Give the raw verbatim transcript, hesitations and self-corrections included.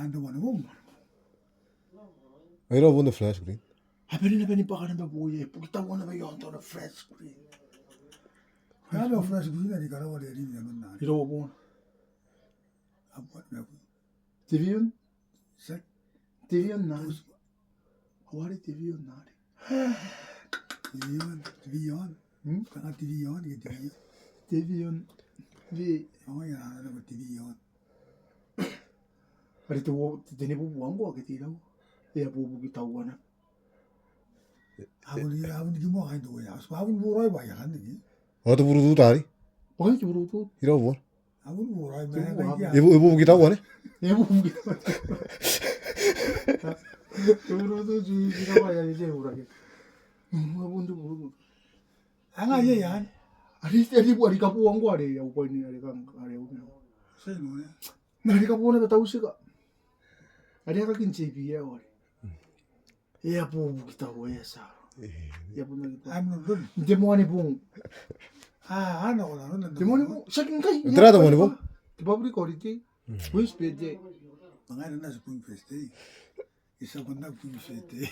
Anne te waniwom. Ai rau bon te flat screen. A bane naba ni bwaka naba booia, e buki tauana naba i aon te flat screen. Ai rau flat screen are karaoa are e rin nanon anne. Iro bon. A bon naba. Te vion? Tia. Te vion anne. Ao are te vion anne. Te vion, te vion. Hmm? Kanga te vion, ke te vion. Te vion. Te. Ao ia, anne naba te vion. Are te wo-, te, te nebubuangko ake te rau. E a bubuki tauana. A bon, a bon ki moa kaain te warehouse. A bon boraoi bwa e a kan riki. Ao te burutu tari? Bwa kaain te burutu. Iro bon. A bon boraoi. Te ma bubuki. Ia. E bu-, e bubuki tauana. E bubuki tauana. Te burutu ti, ti na bwa e a, e a urake. Mm, a bon te burutu. Anga ia ia. Are, are, are kabuangko are, au bwai ni are kang, are au. Sai no ne. Ma are kabuana te tautika. Are a kakin J B L are. E a bubuki tauana e a tia. E a bubuki tauana. Am no no. Te moani bong. A, a na kona no no. Te moani bong. Tiaki ngkai. Tera te moani bong? Te public holiday. Queen's birthday. Manga e na ti Queen's birthday. E tia kona Queen's birthday.